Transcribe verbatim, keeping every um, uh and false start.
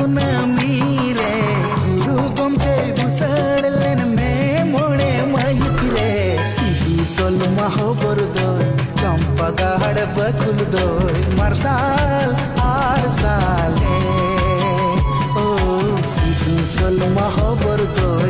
ᱠᱩᱱᱟᱹᱢᱤ ᱨᱮ ᱜᱩᱨᱩ ᱜᱚᱢᱠᱮᱭ ᱵᱩᱥᱟᱹᱲ ᱞᱮᱱ ᱢᱮ ᱢᱚᱬᱮ ᱢᱟᱹᱦᱤᱛ ᱨᱮ᱾ ᱥᱤᱫᱩ ᱥᱚᱞᱢᱟ ᱦᱚᱵᱚᱨ ᱫᱚᱭ ᱪᱟᱢᱯᱟ ᱜᱟᱲ ᱵᱟᱹᱠᱩᱞ ᱫᱚᱭ ᱢᱟᱨᱥᱟᱞ ᱟᱨ ᱥᱟᱞᱮ᱾ ᱳ ᱥᱤᱫᱩ ᱥᱚᱞᱢᱟ ᱦᱚᱵᱚᱨ ᱫᱚᱭ